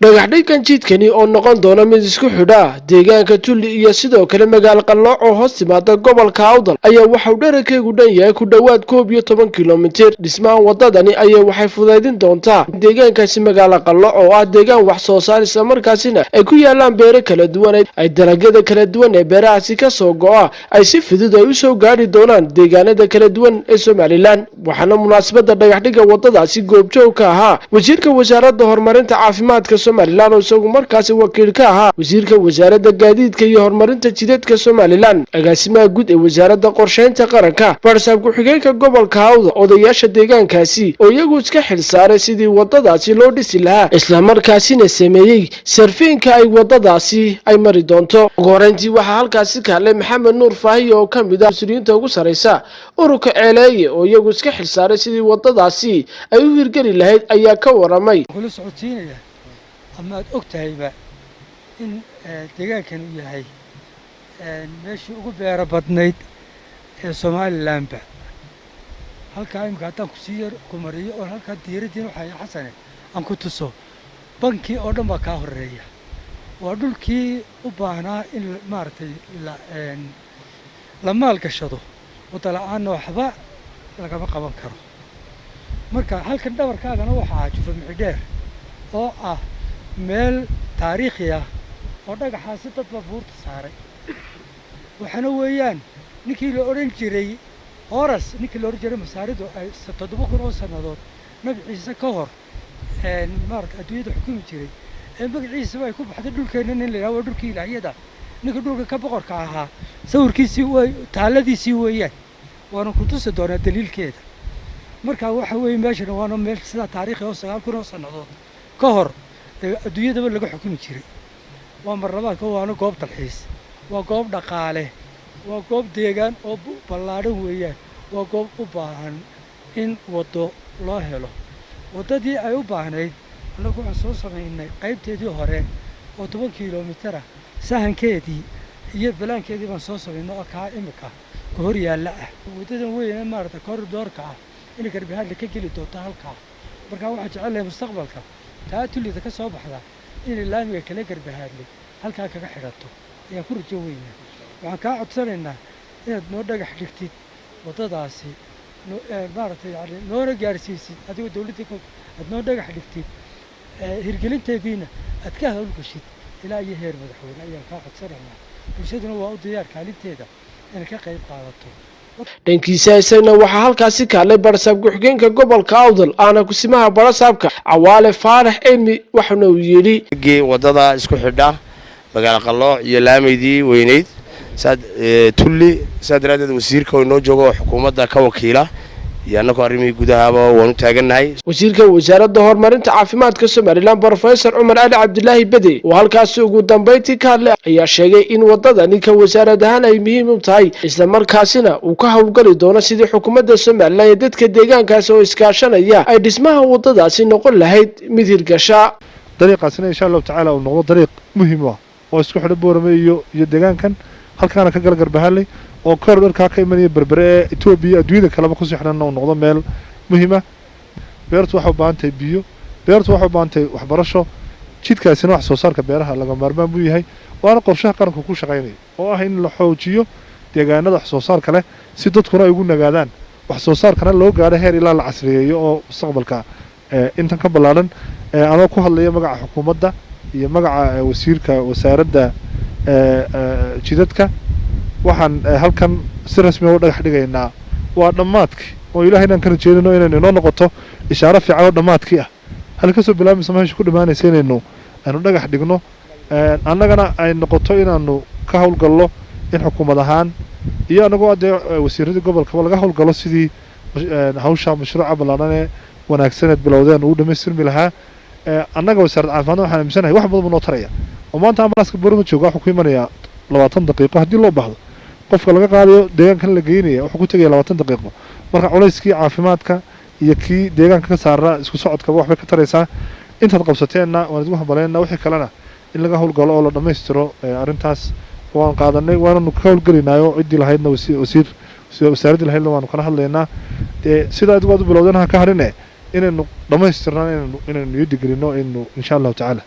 Dhagaxdhigkan jidkani oo noqon doona mid isku xidha deegaanka Tulli iyo sidoo kale magaalo Qallooc oo hoos timaada gobolka Awdal ayaa waxauu dherarkeegu dhan yahay ku dhowaad 11 kilomitir. Dhismaha wadadani ayaa waxay fudaydin doontaa deegaankaasi magaalo Qallooc oo ah deegaan wax soo saar, islamarkaasina ay ku yaalaan beero kala duwan, ay dalagyada kala duwan ee beerahaasi kasoo go'a ay si fudud ay usoo gaari doonaan deegaanada kala duwan ee Somaliland. Waxaana munaasabada dhagaxdhigga wadadaasi goobjoog ka ahaa wasiirka Wasaaradda Horumarinta Caafimaadka Somaliland oo isagu markaasi wakiil ka ahaa wasiirka Wasaaradda Gaadiidka iyo Horumarinta Jidadka Somaliland, agaasimaha guud ee Wasaaradda Qorsheynta Qaranka, barsaab ku-xigeenka gobolka Awdal, odayaasha deegaankaasi oo iyagu iska xil saaray sidii wadadaasi loo dhisi lahaa, islamarkaasina sameeyey sarfiinka ay wadadaasi ay mari doonto. Ugu horeyntii waxaa halkaasi ka hadlay Maxamed Nuur Faahiye oo ka mid ah mas-uuliyiinta ugu sarreysa ururka Ceeleeye oo iyagu iska xil saaray sidii wadadaasi ay u hirgeli lahayd ayaa ka waramay. Kula socodsiinaya ama aad og tahayba in deegaankan uu yahay meeshii ugu beero badnayd ee Somalilandba. Halkaa imika haddaan kusii yar ku mariyo oon halkaa diiraddiin waxaa xasane aan ku tuso, bankii oo dhan baa kaa horreeya. Waa dhulkii u baahnaa in maaragtay la maalgashado. Wadda la'aanna waxba lagama qaban karo. Marka halkan dhabarkaagana waxaa ah Jufa Mixidheer oo ah meel taariikhi ah oo dhagaxaasi dad baa buurta saaray. Waxaana weeyaan ninkii la odhan jiray Horas, ninkii la odhan jiray Masaaridu ay 7000 oo sannadood Nabi Ciise ka hor maarata adduunyada xukumi jiray ee magaciisaba ay ku baxday dhulkeenna, nin la yidhaha waa dhulkii ilaahyada, ninka dhulka ka boqorka ahaa sawirkiisii way taalladiisii weeyaan. Waana ku tusi doonaa daliilkeeda. Marka waxa weeye meeshana waana meel sidaa taariikhi oo 9000 oo sannadood ka hor adduunyadaba laga xukumi jiray. Waa marlabaadka, waana goob dalxiis, waa goob dhaqaale, waa goob deegaan oo ballaadhan weeyaan. Waa goob u baahan in waddo loo helo. Waddadii ay u baahnayd annagu waxaan soo samaynay qaybteedii hore oo 10 kilomitir ah. Sahankeedii iyo balaankeedii baan soo samaynay oo kaa imika ka hor yaalla ah. Waddadan weyn maaragta corridorka ah inay Garbahaadle ka geli doonto halkaa. Markaa waxaan jecelahay mustaqbalka taa Tullida ka soo baxda inay laamiga kale Garbahaadle halkaa kaga xidhato ayaan ku rajo weynaa. Waxaan kaa codsanaynaa inaad noo dhagax dhigtid waddadaasi, maaragtay yani noona gaarsiisid adigoo dawladda aad noo dhagax dhigtid, hirgelinteediina aad ka hawlgashid ilaa iyo heer madaxweyne ayaan kaa codsanaynaa. Bulshaduna waa u diyaar kaalinteeda inay ka qayb qaadato. Dhankiisa isagna waxaa halkaasi ka hadlay barasaab ku-xigeenka gobolka Awdal aana kusimaha barasaabka Cawaale Faarax Cilmi, waxaana uu yidhi: Waddada isku xidha magaalo Qallooc iyo laamaydii weyneyd Tulli, saa daraaddeed wasiirka oo inoo joogo oo xukuumadda ka wakiila iyo annagoo arrimihii gudahaba waan u taagannahay. Wasiirka Wasaaradda Horumarinta Caafimaadka Somaliland, Brofesor Cumar Cali Cabdilaahi Bede, oo halkaasi ugu dambayntii ka hadlay ayaa sheegay in waddadani ka wasaarad ahaan ay muhiim u tahay, islamarkaasina uu ka howlgali doono sidii xukuumadda Somaliland ee dadka deegaankaasi oo iskaashanaya ay dhismaha waddadaasi noqon lahayd mid hirgasha. Dariiqaasina insha Allahu tacaala uu noqdo dariiq muhiim ah oo isku xidho Boorame iyo deegaankan, halkaana ka gala Garbahaley oo corridorkaa ka imanaya Berbere ee Etoobiya adduunyada kaleba kusii xidhanna uu noqdo meel muhiima. Beertu waxay u baahan tahay biyo, beertu waxay u baahan tahay waxbarasho, jidkaasina wax soo saarka beeraha laga maarmaan buu yahay. Waana qorshaha qaranku ku shaqaynaya oo ah in la xoojiyo deegaanada wax soo saarka leh si dadkuna ay ugu nagaadaan, wax soo saarkana loo gaadho heer ilaa la casriyeeyo oo mustaqbalka intan ka ballaadhan. Anoo ku hadlaya magaca xukuumadda iyo magaca wasiirka wasaaradda jidadka, waxaan halkan si rasmi u dhagax dhigaynaa waa dhammaadkii oo Ilahay inaan ka rajeynayno inaynu inoo noqoto ishaaro fiican oo dhammaadkii ah, halka kasoo bilaabmaysa meesha ku dhammaanaysa inaynu aynu dhagax dhigno, annagana ay noqoto inaanu ka howlgallo in xukuumad ahaan iyo annagoo dee wasiiradii gobolkaba laga howlgalo sidii hawsha mashruuca ballaadhan ee wanaagsaneed bilowdeen uu dhamaystirmi lahaa. Annaga wasaaradda caafimaadna waxaan aaminsanahay wax badan buu noo taraya oo maanta ambalaaska Boorama jooga wuxuu ku imanayaa 20 daqiiqo. Haddii loo baahdo qofka laga qaadayo deegaankan la geynaya wuxuu ku tegaya 20 daqiiqo. Marka culayskii caafimaadka iyo kii deegaanka ka saaraa isku socodkaba waxbay ka taraysaa. Intaad qabsateenna waan idinku hambaleyna, wixii kalena in laga howlgalo oo la dhammaystiro. Arrintaas waan qaadanay, waananu ka howlgelinaayo. Ciddii lahaydna wasiir wasaaraddii lahaydna waanu kala hadlaynaa. Dee sidaa adigu aad u bilowdeen ha ka harine, inaynu dhammaystirnaan, inaynu niyadda gelino aynu insha Allahu tacaala.